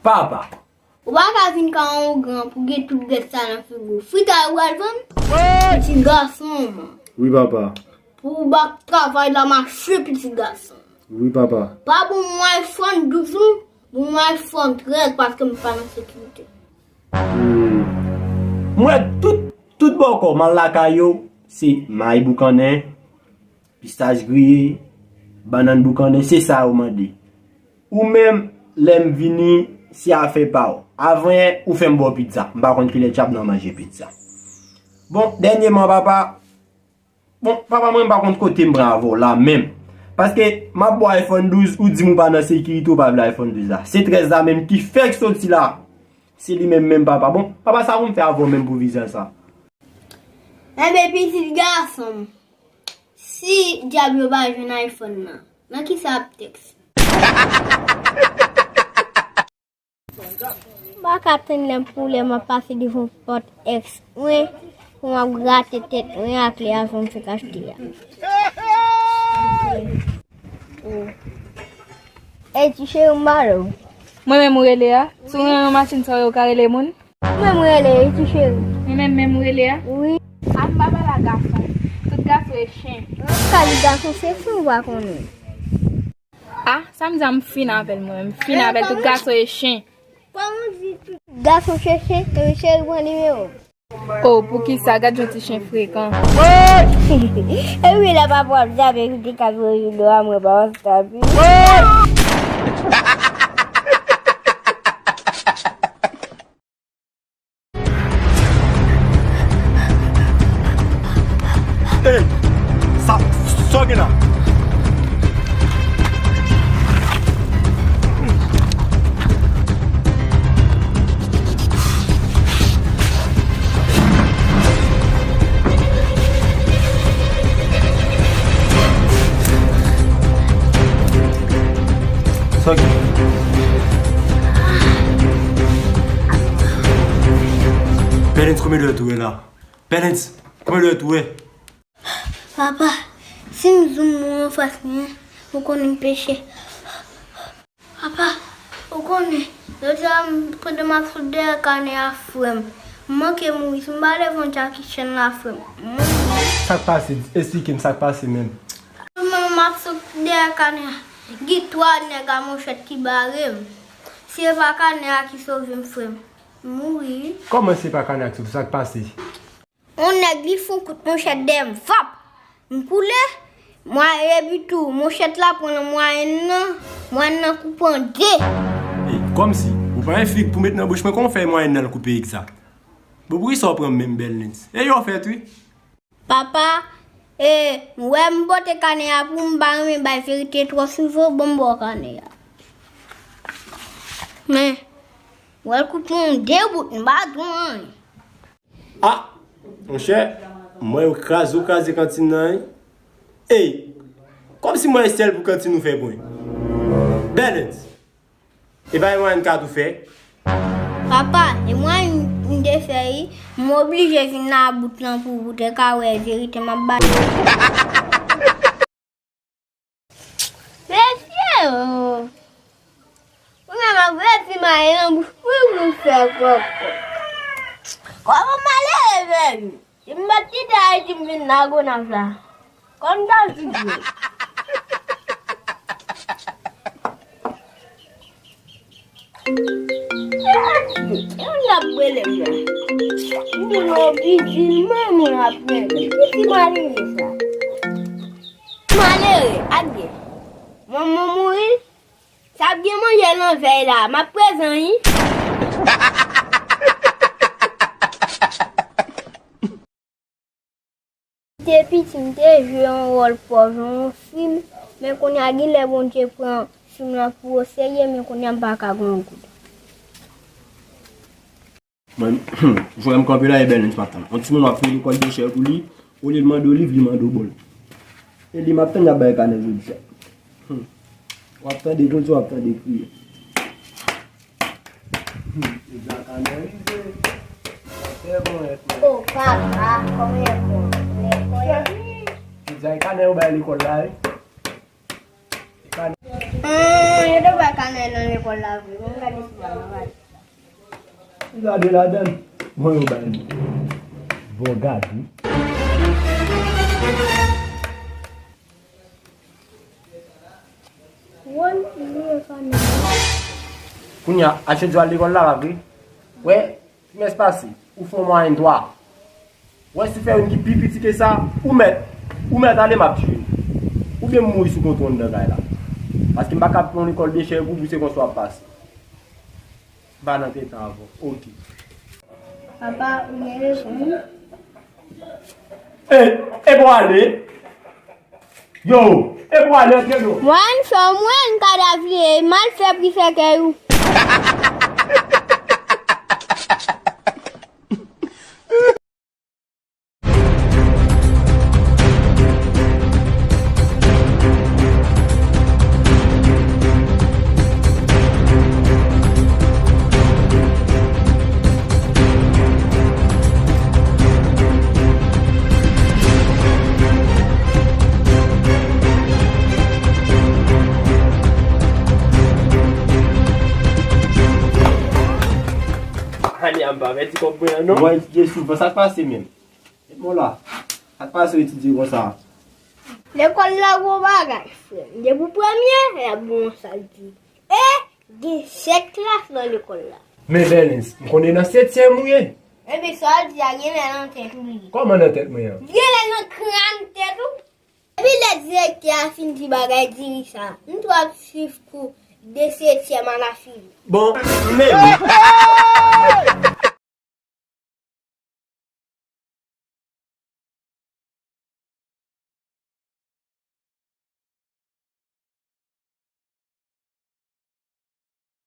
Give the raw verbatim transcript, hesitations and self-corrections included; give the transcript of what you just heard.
Papa. Ou pa ka vin ka yon gran pou gen tout gèt sa nan figi w. Fritay ou al vann? Pitit gason mwen. Wi, papa. Pou w bak travay la mache, pitit gason. Wi, papa. Pa bon mwen iPhone douz ou, bon mwen iPhone trèz paske m pa nan sekirite. Hmm. M wè tout, tout bòkò m al lakay yo, se mayi boukannen, pistach griye, bannann boukannen, se sa yo mande. Ou menm, lè m vini, se afè pa w. Avanyè, ou fè m ba w pizza. M pa konn kilè dyab nan manje pizza. Bon, dènyèman, papa, bon, papa, mwen, m pa konn kote m pran avè w la menm. Paske m ap ba w iPhone douz, ou di m ou pa nan sekirite, ou pa vle iPhone douz la. Se trèz la menm ki fèk soti la. Se li menm menm, papa. Bon, papa, sa pou m fè avè w menm pou viza sa? Enben, pitit gason m, si dyab yo pa jwenn iPhone nan, nan ki sa ap tèks? M pa ka tann lè m pou lè m ap pase devan pòt èks mwen, pou m ap grate tèt mwen ak lè avan m fèk achte a. Ey, ti cheri, m ba w. Mwen menm ou rele a? Si w renmen machin sa yo, ou ka rele moun? Mwen menm rele, wi, ti cheri. Mwen menm menm ou rele a? Wi. A m pa pale ak gason. Tout gason e chen. Kali gason se chen ou pa konnen. A, sa m di a, m fin avè l mwen. M fin avè l, tout gason e chen. Kòman w di tout gason se chen? Epi cheri pran nimewo. O, poukisa? Gad yon ti chen frekan. Epi lè papa w ap jape, li te ka voye videyo a mwen pa WhatsApp. Ey, sa, sa w gen la? Sa ki? Bèlens, konbyen dwèt ou wè la? Bèlens, konbyen dwèt ou wè? Papa, si m zoom ou anfas mwen, ou konnen m peche. Papa, ou konnen, jodi a m, pandan m ap sot dèyè kanè a, frè m, m manke mouri, si m pa leve yon Jackie Chan la, frè m, m mouri. Sa k pase? Esplike m sa k pase menm. Pandan m ap sot dèyè kanè a, gen twa nèg a manchèt ki bare m. Si e pa kanè a ki sove m, frè m, m mouri wi. Kòman si e pa kanè a ki sove w? Sa k pase? On nèg li fon kout manchèt dèyè m, vap! M koule, mwa-, epi tou, manchèt la pran nan mwayèn nan, mwayèn nan koupe an de. Ey, kòmsi, ou pa yon fig pou met nan bouch mwen, kòman w fè mwayèn nan koupe egza? Bon, poukisa w pran m menm, Bèlens? Ey, w fèt wi. Papa, e, m wè m pote kanè a pou m pa renmen bay verite twò souvan, bon, m ba w kanè a. Men, m wè l koupe an de bout, m pa di w anyen. A! Monchè, m wè yo kraze, yo kraze kantin nan, wi. Ey! Kòmsi m wè e sèl pou kantin ou fè pwen. Bèlens! E pa yon kat ou fè? Papa, e mwen m te fè, wi. M oblije vin nan bout lan pou, pou te ka wè verite m ap bay. Mesye o! Mwen menm ap redi mayi nan bouch mwen pou m fè kòkò. Kòman malere vini? Si m pa t kite Ayiti m vin Lagonav la. Kòm dabitid. Yon nèg ap rele m la. M di nou bizil mwen moun ap rele. Ki ti malere sa? Malere, ak gen. Manman mouri. Sa ap gen manje nan vèy la. M ap prezan wi. M te piti, m te jwe yon wòl pòv nan yon fim, men kounye a, gen lè Bondye pran fim lan pou oserye, men kounye a, m pa ka gen yon goud. Mwen, jwè m kanpe la, e Bèlens m ap tann. Yon timoun w ap peye lekòl de chè pou li, olye l mande w liv, li mande w bòl. E li m ap tann, y ap bay kanè jodi a. W ap tande, jodi a w ap tande kriye. Egza kanè rive. Sa fè bon èt mwen. O papa, kòman lekòl? Lekòl. Egza kanè yo bay lekòl la, wi. E kanè. Ahn, yo te bay kanèl nan lekòl la vre. Bon, gade si pa nan gade. Gade ladan. Bon, yo bay li. Bon, gade. Kounye a, Achedio al lekòl la, pa vre? Wè, trimès pase, ou fè yon mwayèn twa. Wè, si fè youn ki pi piti ke sa, ou mèt, ou mèt ale, m ap jwe. Oubyen m mouri sou kontwòl anndan kay la. Paske m pa ka pran yon lekòl de chè pou, pou se konsa w ap pase. M pa nan tenten avè w. Oke. Papa, ou gen rezon, wi. E, e pou ale. Yo, e pou ale antre non. Mwen fè mwen kadav li e mal fè pri fè kè ou. Ane a m pa pèdi kòb mwen an non. Mwen etidye souvan, sa k pase menm? Bon la, sa k pase w etidye konsa? Lekòl la gwo bagay, frè m. Depi w premye, y ap bon sa l di. E gen sèt klas nan lekòl la. Men Bèlens, m konnen nan setyèm ou ye. Epi sa w di a genlè nan tèt ou li ye. Kòman nan tèt mwen an? Genlè nan kràn tèt ou. Epi lè direktè a fin di bagay diri sa, m tou ap swiv kou de setyèm a la fini. Bon, men.